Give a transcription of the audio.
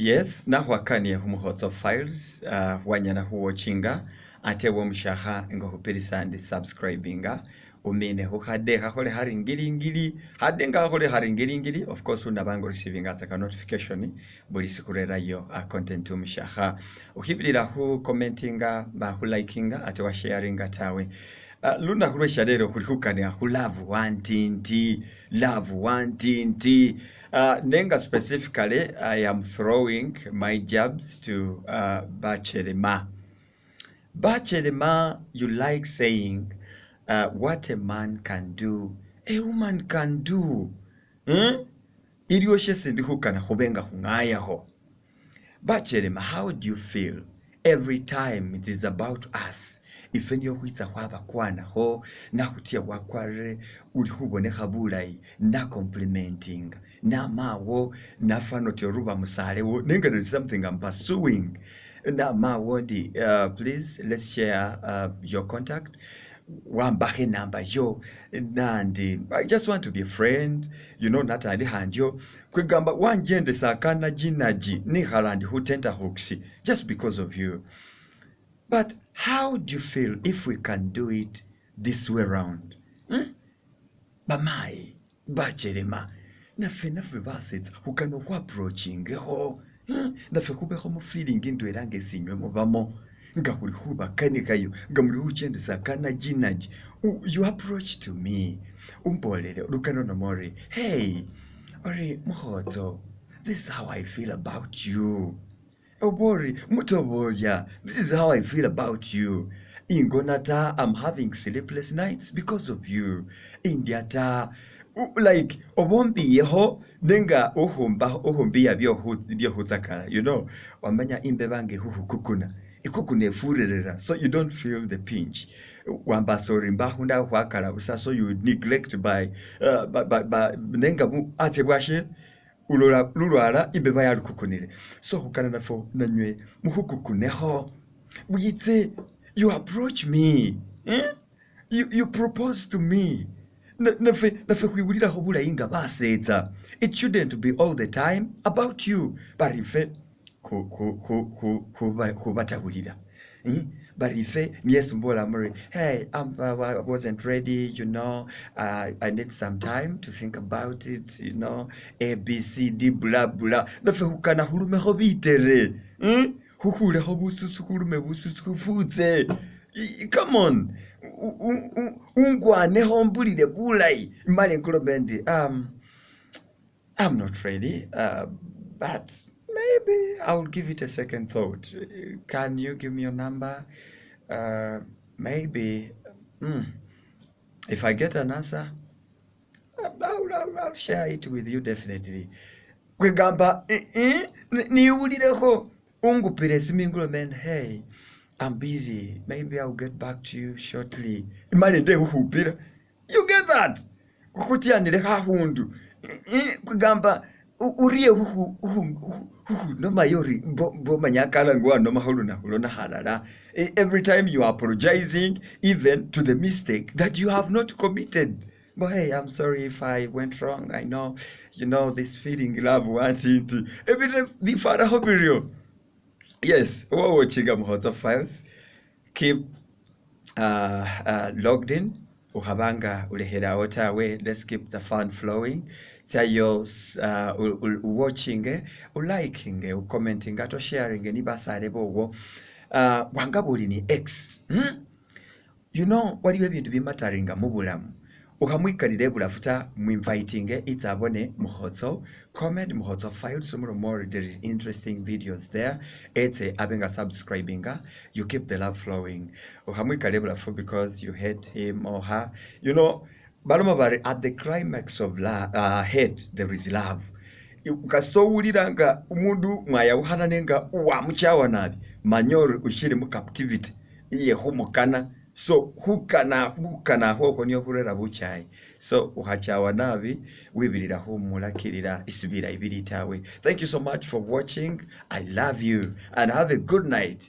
Yes, nakhwakaniye khumukhotso files wanyala khuwatchinga ate womushakha nga khupilisa ndi subscribinga umine khukhade khakhole khari ngilingili khade nga khakhole khari ngilingili. Of course unabanga receivinga tsaka notification buli sikhurerayo content umushakha ukhibilila khu commentinga khulikinga ate washaringa tawe. Lunakhu lwe shalelo khuli khukanila khu love wantinti, love wantinti, nenga specifically I am throwing my jabs to bachelema. Bachelema, you like saying what a man can do, a woman can do, Iliwo shesi ndi khukana khubenga khung'ayakho. Bachelema, how do you feel every time it is about us? Ife niyo khwitsa khwabakwanakho nakhutya wakwarire uli khubonekha bulayi na complimentinga namawo nafana oti oruba musalewo nenga there is something I'm pursuing namawo ndi please let's share your contact, wambakho enamba yo nandi I just want to be a friend, natandi khandyo kwegamba wanjendesa akanajinaji nikhala ndi khu tenterhooks just because of you. But how do you feel if we can do it this way round, Bamayi bachelema, nafe basetsa khukana khwapproachingekho, Nafe khubekho mu feeling ndwela nga esinywe mubamo nga khuli khubakanikhayo nga muli khuchendesa kanajinaji. You approach to me, umbolele lukano nomori, hey, ori mukhotso, this is how I feel about you. Obori mutobolya, this is how I feel about you. Ingona ta, I'm having sleepless nights because of you. Indya ta, like obombiyekho nenga ukhumba ukhumbiya byokhutsakala, wamanya imbeba nga ikhukhukukuna ikukuna efurerera so you don't feel the pinch. Wambasa ori mbakhunda khwakala busa, so you neglect by nenga atse bwashe ulola lulwala imbeba yalukukunile. So khukana nafo nanywe mukhukukunekho witse, you approach me, eh? You propose to me. Nafe khwiwulilakho bulayi nga basetsa. It shouldn't be all the time about you. Bari ife khubatabulila, Bari ife niye mbola muri, hey, I wasn't ready, I need some time to think about it, A B C D blah blah. Nafe khukana khulumekho bitere, Khukhulekho bususu, khulume bususu khufutse. Come on, ungwanekho mbulile bulayi male nkulome ndi I'm not ready, but maybe I'll give it a second thought. Can you give me your number? Maybe if I get an answer, I'll share it with you definitely. Kwegamba niwulilekho ungupile esimu ingulome, hey, I'm busy, maybe I'll get back to you shortly. Imale ndekhukhupila. You get that? Khutyanile khakhundu. Kwegamba uriye khukhunoma ori mbomanya akala nga wanoma khulunakhu lona khalala. Every time you are apologizing even to the mistake that you have not committed. But hey, I'm sorry if I went wrong. I know, you know, this feeling love wanting. Ebintu bifarakho biryo. Yes, watching Mukhotso Files. Keep logged in. Ukhabanga ulekhelawo tawe. Let's keep the fun flowing. Tsayo watching, uliking, ucommenting, ato sharing ni basale bowo. Wanga buli ni ex. Waliwo ebindu bimatteringa mu bulamu. Ukhamwikalile ebulafu ta, mwinvitinge itsa abone Mukhotso Comment, Mukhotso Files more. There is interesting videos there. Etse abe nga subscribinga. You keep the love flowing. Ukhamwikalile ebulafu because you hate him or her. Baloma bari at the climax of hate there is love. Kasita owulira nga umundu mwayawukhana nenga wamuchawa nabi, manya ori ushili mu captivity iye khumukana. So khukana khukana khwokhwo niyo khurera buchayi. So ukhachawa nabi wibilila khumulakilila isi bilayi bili tawe. Thank you so much for watching. I love you and have a good night.